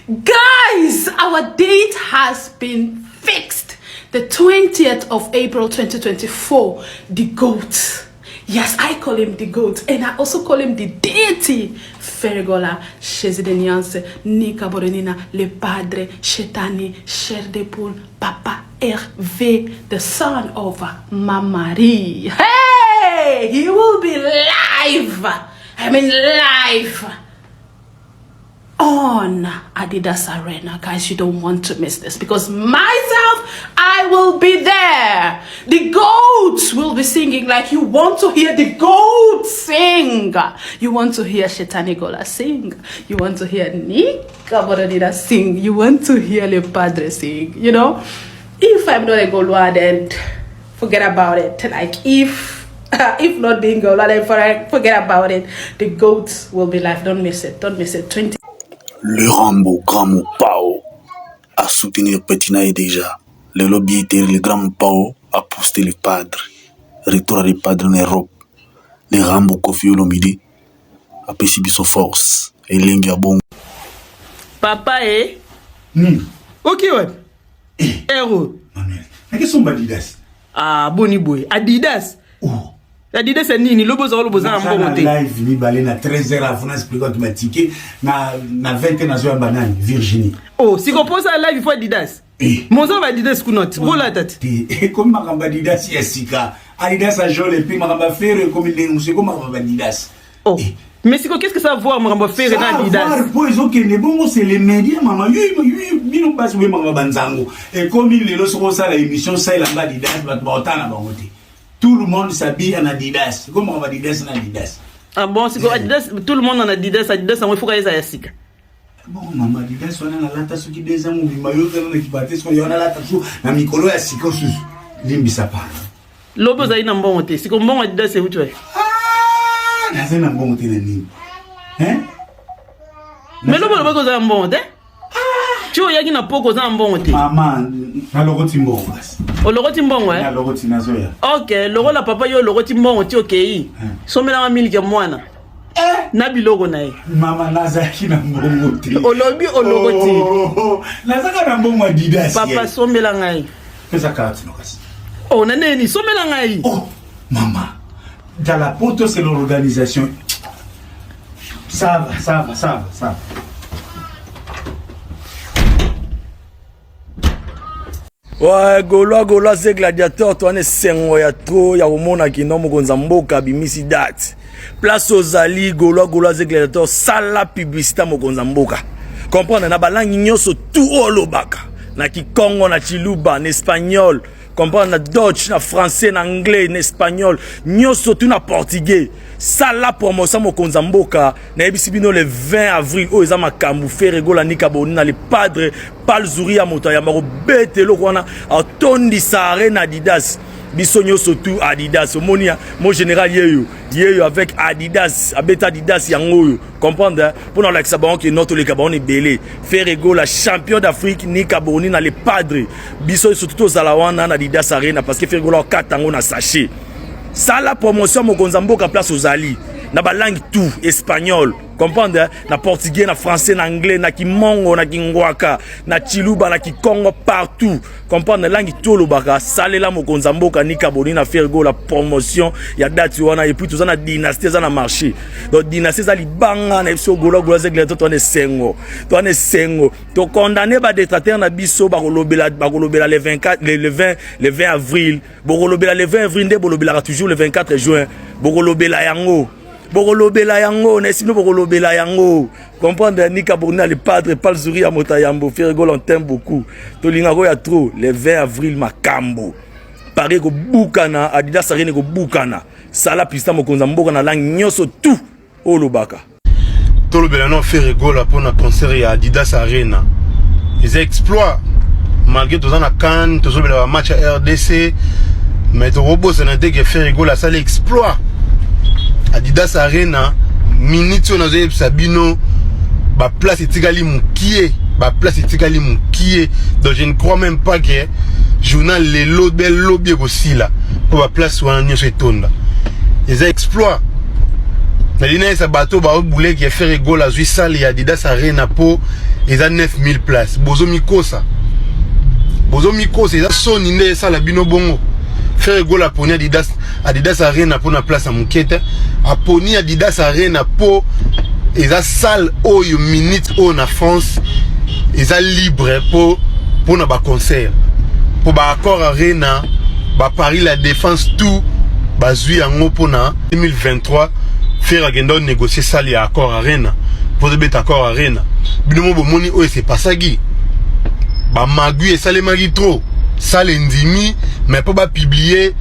Guys, our date has been fixed. The 20th of April 2024, the GOAT. Yes, I call him the GOAT, and I also call him the deity. Ferre Gola, Jésus de Nuance, Nika Boronina, Le Padre, Shetani, Cher de Poule, Papa Hervé, the son of Mamari. Hey, he will be live. I mean, live on Adidas Arena. Guys, you don't want to miss this because myself, I will be there. The goats will be singing like you want to hear the goats sing. You want to hear Shetani Gola sing. You want to hear Nika Boronina sing. You want to hear Le Padre sing. You know, if I'm not a Gaulois, then forget about it. Like if if not being Gaulois, then forget about it. The goats will be live. Don't miss it. Don't miss it. 20 Le Rambo, grand Mopao, a soutenir petit na ye déjà. Lelo billetterie, le grand Mopao a posté le padre. Retour à le padre en Europe. Le Rambo Koffi Olomide apesi biso force. Elengi ya bongo. Papa e. Nini? Oke wapi? Eh. Ero. Manuel. Nakesomba Adidas. Ah, boni boye. Adidas. Oh. Adidas ya nini? Lobi ozala lobi oza na mbongo te. live mibale na 13h avant na expliquer bato ba ticket na na 20h nazoyamba nani Virginie. Oh, siko posa live faut Adidas. Eh. Moza ba Adidas kuna ti. Bolata ti. Te ekomi makambo Adidas ya sika. Adidas ya jaune et puis makambo ya Ferre ekomi ndenge mosusu ekomi makambo ya Adidas. Oh. Eh. Mais siko qu'est-ce que ça va voir makambo ya Ferre na Adidas? Po ezokende bongo c'est les médias mama yo yo bino basi boye makambo banzango ekomi lelo soki osala émission salela Adidas bato baotala bango te. Tout le monde s'habille en Adidas. Comme on va Adidas en Adidas. Ah bon, c'est quoi Adidas, tout le monde en Adidas, Adidas, il faut qu'il y ait sika. Bon, maman Adidas wana nalata soki deux ans mobimba yo ozala na kibate soki yo nalata so na mikolo ya sika susu limbisa pa lobi ozali na mbongo te siko mbongo Adidas euti wapi ah, nazali na mbongo te na nini mais lobi olobaki ozala na mbongo te ti oyaki na poko oza na mbongo te mama nalokoti mbongo kasi olokoti mbongo eh? nalokoti nazoya ok lokola papa yo olokoti mbongo ti okei sombelanga miliki ya mwana eh? na biloko na ye mama nazalaki na mbongo te olobi olokoti oh, oh, oh. nazaka na mbongo adidas papa sombela ngai pesa carte no kasi oh na neni sombela ngai oh mama dans la poto c'est l'organisation ça va ça va ça va ça va Ouais, Gaulois, Gaulois, ze gladiateur, toi, ne sengo ya trop, ya komona kino mokonzi ya mboka abimisi date. Place ozali, Gaulois, Gaulois, ze gladiateur, sala publicité mokonzi ya mboka. Comprendre, na balangi nyonso tout oyo olobaka. Na kikongo, na chiluba, na espagnol, comprendre, na dutch, na français, na anglais, na espagnol, nyonso tout na portugais. Sala promotion mokonzi ya mboka. Nayebisi bino le 20 avril oyo eza makambo Ferre Gola Nika Boni na le padre Palzuri ya moto ayamba kobeta eloko wana atondisa arena Adidas biso nyonso tu Adidas omoni ya mo général yeyo yeyo avec Adidas abeta Adidas yango oyo comprendre mpo na kolakisa bango ke no toleka bango na ebele Ferre Gola champion d'Afrique Nika Boni na le padre biso surtout tozala wana na Adidas Arena parce que Ferre Gola akata yango na sachet sala promotion mokonzi ya mboka place ozali na balangue tout espagnol comprendre na portugais na français na anglais na kimongo na kingwaka na chiluba na kikongo partout comprendre langue tout olobaka salela mokonzi ya mboka nika boni na Ferre Gola promotion ya date wana et puis toza na dynastie eza na marché donc dynastie eza libanga na biso gola gola zegle to towana esengo towana esengo tokondane ba détracteur na biso bakolobela bakolobela le 24 le, le 20 le 20 avril bokolobela le 20 avril nde bolobelaka toujours le 24 juin bokolobela yango bokolobela yango na esino bokolobela yango comprendre nika borna le padre palzuri ya moto ya yambo Ferre Gola on t'aime beaucoup tolingaka ya trop le 20 avril makambo paris ekobukana adidas arena ekobukana sala pista mokonzi ya mboka na langue nyonso tout oyo olobaka tolobela no Ferre Gola mpona concert ya Adidas Arena eza exploit malgré toza na CAN tozolobela bamatch ya RDC mais tokobosana te ke Ferre Gola asali exploit Adidas Arena minute oyo nazoyebisa bino baplace etikali mokie baplace etikali mokie donc je ne crois même pas que journal lelo be lobi ekosila mpo baplace wana nyonso etonda eza exploit nalingi nayesa bato baobuleki ya Ferre Gola azwi salle ya Adidas Arena mpo eza 9000 place. Bozomikosa, bozomikosa, eza soni nde esala bino bongo. Ferre Gola aponi Adidas, Adidas Arena mpo na place ya moke te. Aponi Adidas Arena mpo eza salle oyo minute oyo na France eza libre mpo mpona baconcert, mpo baaccord Arena, baparis la Défense, tout bazwi yango mpona 2023. Ferre akenda onégocier salle ya Accord Arena mpo tobeta Accord Arena. Bino mo bomoni oyo esepasaki, bamagui esalemaki trop. Salle endimi, mais mpo bapublier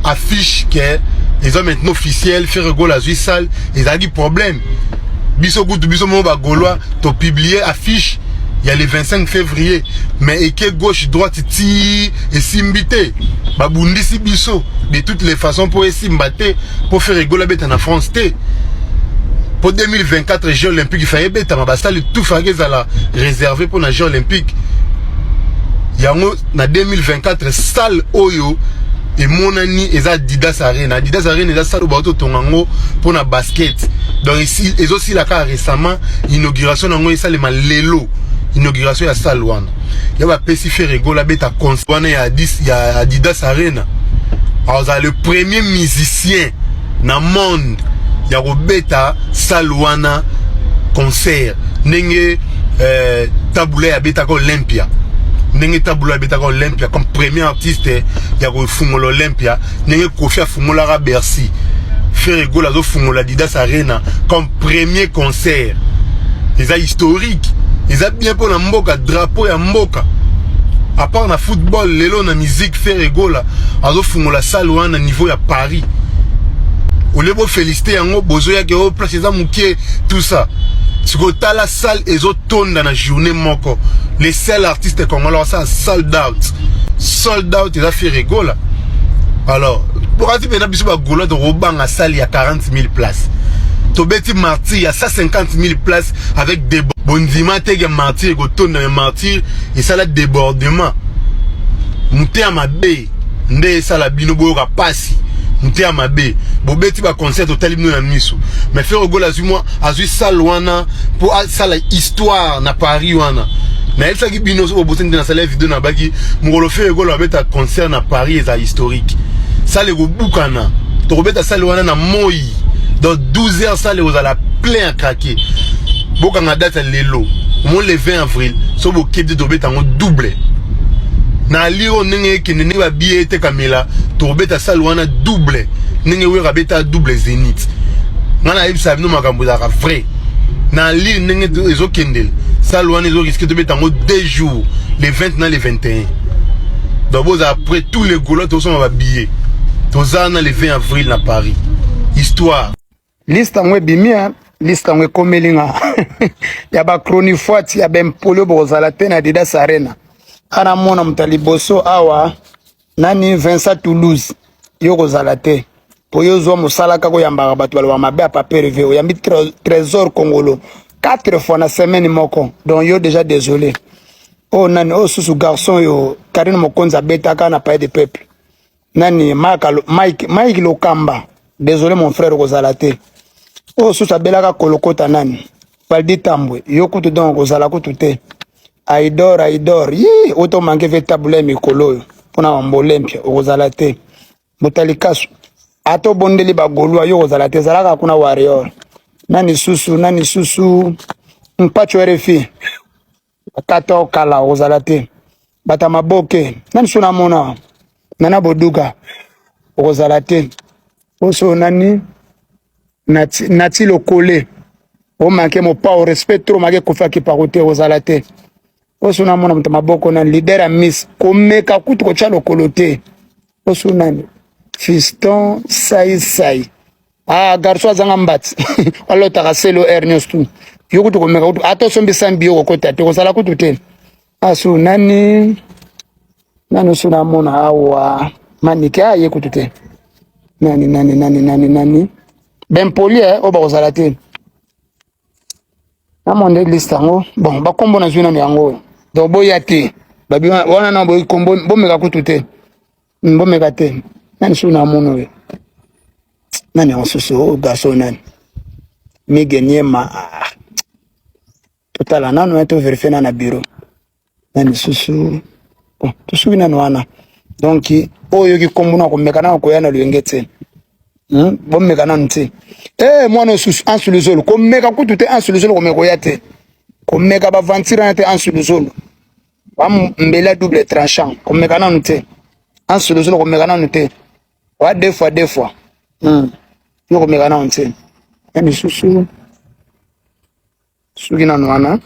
affiche ke eza maintenant officiel, Ferre Gola azwi salle, ezalaki problème. Biso kutu, biso moko bagaulois, topublier affiche ya le 25 février, mais eke gauche droite ti esimbi te. Babundisi biso de toutes les façons mpo esimba te, mpo Ferre Gola abeta na France te, mpo 2024 Jeux olympique fa ebetama. Basali tout faki ezala réservé mpo na Jeux olympique yango na 2024. Salle oyo emonani eza Adidas Arena. Adidas Arena eza salle oyo baototonga yango mpona basket, donc ezosila kaka récemment. Inauguration yango esalema lelo. Inauguration ya salle wana ya bapesi Ferre Gola abeta concert wana ya Adidas Arena, azala le premier musicien na monde ya kobeta salle wana concert, ndenge Tabu Ley abetaka Olympia, ndenge Tabu Ley abetaka Olympia comme premier artiste ya kofungola Olympia, ndenge Kofi afungolaka Bercy. Ferre Gola azofungola Adidas Arena comme premier concert. Eza historique, eza bien mpo na mboka, drapeau ya mboka. À part na football, lelo na musique Ferre Gola azofungola salle wana na niveau ya Paris. Olie bofélicité yango, bozoyaki o place eza moke, tout ça. Sikoyo tala salle ezotonda na journée moko. Le seul artiste congolais asala sold out, sold out, eza Ferre Gola. Alors bokati mpena biso bagaulois tokobanga salle ya 40 000 places, tobeti Martyr ya 150 000 places avec des bondima teke Martyr ekotonda, me Martyr esala débordement. Motema mabe nde esala bino boyoka pasi, motema mabe. Bobeti baconcert, totali bino na miso. Mais Ferre Gola azwi mwa azwi salle wana mpo asala histoire na Paris wana. Nayebisaki bino, so bobosani te, nasala video na baki mokolo Ferre Gola abeta concert na Paris, eza historique, salle ekobukana. Tokobeta salle wana na moi, donc 12 heures salle ekozala plein à craquer. Bokanga date ya lelo omoni le 20 avril. So bokebi te, tobeta yango double na aliro ndenge ekende, ndenge babillet etekamela. Tokobeta salle wana double ndenge Wera abeta double Zénith. Ngai nayebisa bino makambo ezalaka vrai. Na lire ndenge ezokendele, salle wana ezorisquer tobeta yango 2 jours, le 20 na le 21. Donc bozala après tous les Gaulois, tozosomba babillet, toza na le 20 avril na Paris, histoire. Liste yango ebimi, liste yango ekomeli nga ya bachronifoiti ya bempoli oyo bokozala te na Adidas Arena. Ana mona moto ya liboso awa nani? Vincent Toulouse, yo kozala te, po yo ozwa mosala kaka oyambaka bato baloba mabe ya Papa Hervé. Oyambi Trésor Congolo quatre fois na semaine moko, donc yo déjà désolé. Oyo nani oyo susu? Garçon oyo Karine Mokonzi abetaka na Palais de Peuple, nani? Mike, Mike Lokamba, désolé mon frère, kozala te. Oyo susu abelaka kolokota nani? Valdi Tambwe, yo kutu donc kozala kutu te. Aidor, Aidor yi oyo tomanke ve tabula ya mikolo oyo mpona bambole mpia, okozala te. Motalikasu, ata obondeli bagolwa, yo kozala te, ezalaka kuna warrior. Nani susu? Nani susu? Mpacho RFI kata okala, okozala te. Bato ya maboke, nani su namona? Nana Boduka, okozala te. Oso nani? Nati, Nati Lokole, omanke mopao respect trop, make Kofi akipako te, okozala te. Oso namona moto maboko nani? Leader ya miss, komeka kutu kotya lokolo te. Oso nani? Fiston Saisai, ah, garçon azanga mbati, alotaka selo air nyonso tu. Yo kutu komeka kutu, ata osombi sambi, yo kokota te, kozala kutu te. Asu nani? Nani oso namona awa? Manike aye kutu te. Nani, nani, nani, nani, nani? Bempoli oyo bakozala te, namona nde liste yango. Bon, bakombo nazwi nano yango oyo, donc boya te. Babi wana na boyi kombo, bomeka kutu te, bomeka te. Nani susu namona oyo? Nani yango susu oyo? Garçon nani? Mige Niema. Ah. Totala nanu hein, to verifier nanu na bureau. Na lisusu bon, tosuki nanu wana. Donc oyo oyoki kombo na komeka na koya na loyenge te. Bomeka nanu te. Eh mwana osusu Ansu Luzolo, komeka kutu te Ansu Luzolo komeka koya te. Komeka ba aventure wana te Ansu Luzolo. Ba mbela double tranchant, komeka nanu te. Ansu Luzolo komeka nanu te. Wa deux fois deux fois. Yo komeka nanu te. Na lisusu soki nanu wana.